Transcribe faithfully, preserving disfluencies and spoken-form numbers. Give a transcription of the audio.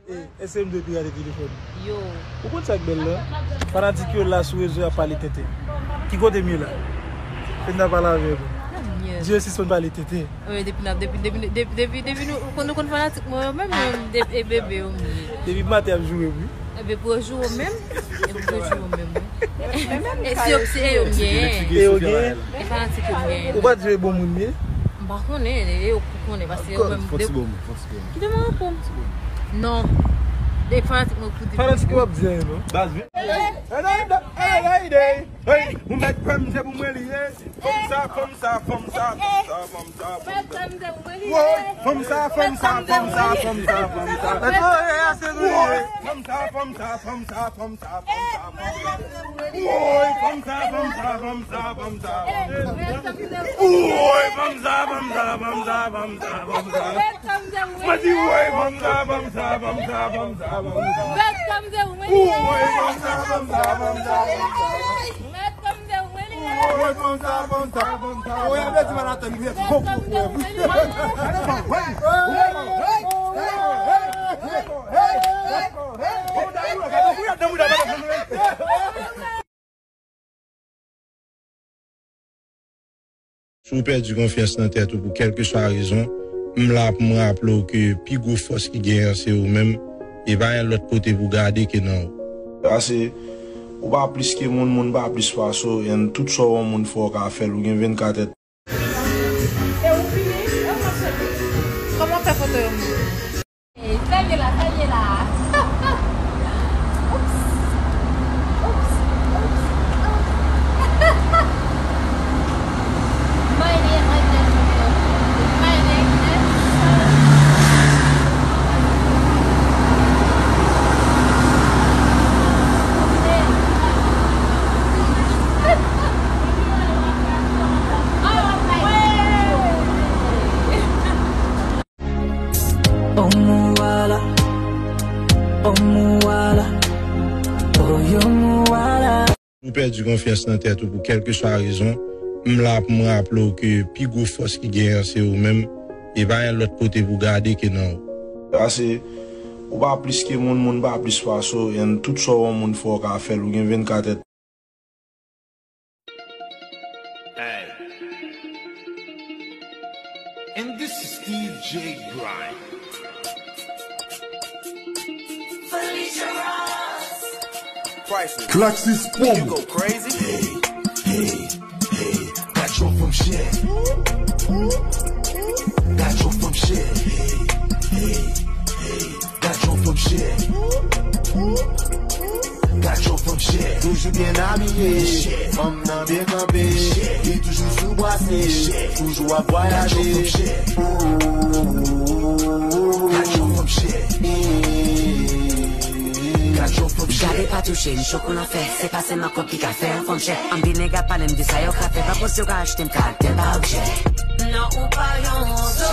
E, S M de pirate telefòn. Yo. Ou konn sa k bèl la? Fanatik yo la sou rezo y ap pale tenten. Ki kote m ye la? Fenna pale avè nou. Nan mye. Di yo sispann pale tenten. Wi, depi n ap, depi, depi, depi, depi, depi nou, nou konn fanatik mwen yo menm, menm, de, e bebe yo m ye. Depi maten y ap joure m, wi. Ebe, pou yo joure w menm. Ebe, pou yo joure w menm, wi. E si yo, si e yo m genyen. E yo genyen. E fanatik yo m genyen. Ou pa di yo e bon moun ye? M pa konnen, e yo ki konnen, paske yo menm. Fò ti bon moun, fò ti bon moun. Kite m reprann. Non. E fanatik mwen ki di. Fanatik yo ap di anyen, non? Baz, wi. Hey, hey, hey, hey, hey. Hey, ou mèt fè m, se pou mwen li ye. Fanm sa, fanm sa, fanm sa, fanm sa, fanm sa, fanm sa. Woy, fanm sa, fanm sa, fanm sa, fanm sa, fanm sa. Woy, fanm sa, fanm sa, fanm sa, fanm sa, fanm sa, fanm sa. Woy, fanm sa, fanm sa, fanm sa, fanm sa, fanm sa. Woy, fanm sa, fanm sa, fanm sa, fanm sa, fanm sa. Mwen di woy, fanm sa, fanm sa, fanm sa, fanm sa, fanm sa. Woy, fanm sa, fanm sa, fanm sa, fanm sa. Mèt fanm se ou mwen li ye. Woy, fanm sa, fanm sa, fanm sa. Woy, a vle di Manhattan, li ye fò, fò, fò. Si w pèdi konfyans nan tèt ou pou kèlkeswa rezon, m la pou m raple w ke pi gwo fòs ki genyen an se ou menm, e pa gen lòt kote pou gade ke nan ou. Pase, ou pa plis ke moun, moun pa plis pase w, and tout sa w wè yon moun fè w ka fè l, ou gen vennkat èdtan. E ou fini? E ou mèt soti? Kòman w fè foto yo mouri? Sa l ye la, sa l ye la. Oops. Oops, oops, oops. My name, my name, my name. Omuwala, omuwala, oyomuwala. Si w pèdi konfyans nan tèt ou pou kèlkeswa rezon, m la pou m raple w ke pi gwo fòs ki genyen an se ou menm, e pa gen lòt kote pou gade ke nan ou. Pase, ou pa plis ke moun, moun pa plis pase w, and tout sa w wè yon moun fè w ka fè l, ou gen vennkat èdtan. Hey. And this is D J Brian. Felicia Ross. Priceless. Klaxis Promo. You go crazy. Hey, hey, hey. Gad jan fanm chè. Gad jan fanm chè. Hey, hey, hey. Gad jan fanm chè. Gad jan fanm chè. Toujou byen abiye. Fanm nan byen kanpe. Li toujou sou brase. Toujou ap vwayaje. Gad jan fanm chè. Gad jan fanm chè. Gade pa touche m, cho kou lanfè. Se pa sèlman kòb ki ka fè yon fanm chè. Anpil nèg ap pale m de sa yo ka fè. Pa panse yo ka achte m karaktè pa objè. Non, ou pa yon objè.